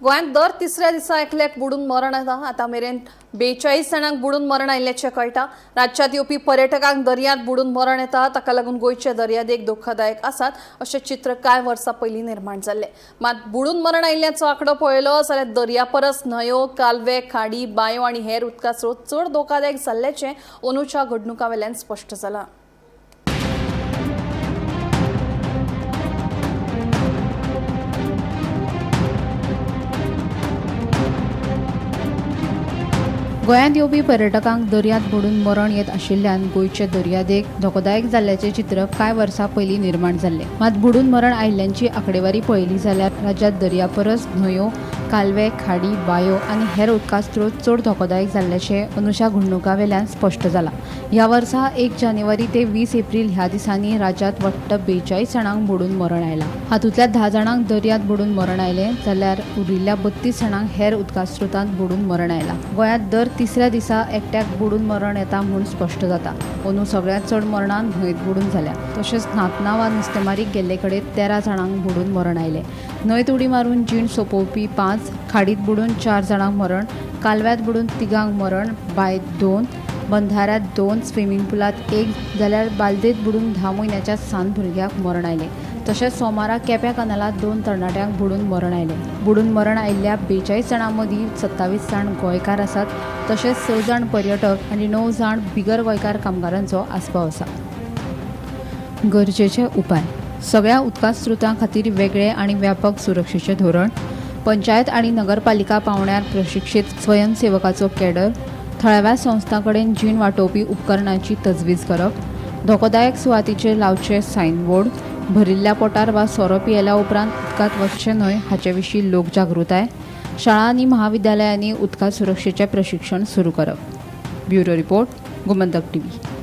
गोंयांत दर तिसऱ्या दिसा एकल्याक बुडून मरण येता. आतां मेरेन 42 जाणांक बुडून मरण आयिल्ल्याचें कळटा. राज्यांत येवपी पर्यटकांक दर्यांत बुडून मरण येता. ताका लागून गोंयचे दर्यादेग धोकादायक आसात अशें चित्र कांय वर्सां पयलीं निर्माण जाल्लें. मात बुडून मरण आयिल्ल्याचो आंकडो पळयलो जाल्यार दर्या परस न्हंयो, कालवे, खाडी, बांयो आनी हेर उदका स्रोत चड धोकादायक जाल्ल्याचें अंदूच्या घडणुकां वेल्यान स्पश्ट जालां. गोंयांत येवपी पर्यटकांक दर्यांत बुडून मरण येत आशिल्ल्यान गोंयचे दर्यादेग धोकोदायक जाल्ल्याचें चित्र कांय वर्सां पयलीं निर्माण जाल्लें. मात बुडून मरण आयिल्ल्यांची आंकडेवारी पळयली जाल्यार राज्यांत दर्या परस न्हंयो, कालवे, खाडी, बांयो आनी हेर उदका स्रोत चड धोकोदायक जाल्ल्याचें अंदूच्या घडणुकां वेल्यान स्पश्ट जालां. ह्या वर्सा 1 जानेवारी ते 20 एप्रील ह्या दिसांनी राज्यांत वट्ट 42 जाणांक बुडून मरण आयलां. हातूंतल्या 10 जाणांक दर्यांत बुडून मरण आयलें जाल्यार उरिल्ल्या 32 जाणांक हेर उदका स्रोतांत बुडून मरण आयलां. गोंयांत दर तिसऱ्या दिसा एकट्याक बुडून मरण येता म्हूण स्पश्ट जाता. अंदू सगळ्यांत चड मरणां न्हंयत बुडून जाल्या. तशेंच न्हातना वा नुस्तेमारीक गेल्ले कडेन 13 जाणांक बुडून मरण आयलें. न्हंयत उडी मारून जीण सोंपोवपी 5, खाडीत बुडून 4 जाणांक मरण, कालव्यांत बुडून 3 मरण, बांयत 2, बंधाऱ्यांत 2, स्विमींग पुलांत 1 जाल्यार बालदेत बुडून 10 म्हयन्याच्या सान भुरग्याक मरण आयलें. तशेंच सोमारा केप्यां कनालांत 2 तरणाट्यांक बुडून मरण आयलें. बुडून मरण आयिल्ल्या 42 जाणां मदीं 27 जाण गोंयकार आसात, तशेंच 6 जाण पर्यटक आनी 9 जाण बिगर गोंयकार कामगारांचो आस्पाव आसा. गरजेचे उपाय: सगळ्या उदका स्रोतां खातीर वेगळे आनी व्यापक सुरक्षेचें धोरण, पंचायत आनी नगरपालिका पांवड्यार प्रशिक्षीत स्वयंसेवकाचो कॅडर, थळाव्या संस्थां कडेन जीण वाटोवपी उपकरणांची तजवीज करप, धोकोदायक सुवातीचेर लावचे सायनबोर्ड, भरिल्ल्या पोटार वा सोरो पियेल्या उपरांत उदकांत वचचें न्हय हाचे विशीं लोकजागृताय, शाळा आनी महाविद्यालयांनी उदका सुरक्षेचें प्रशिक्षण सुरू करप. Bureau report, Gomantak TV.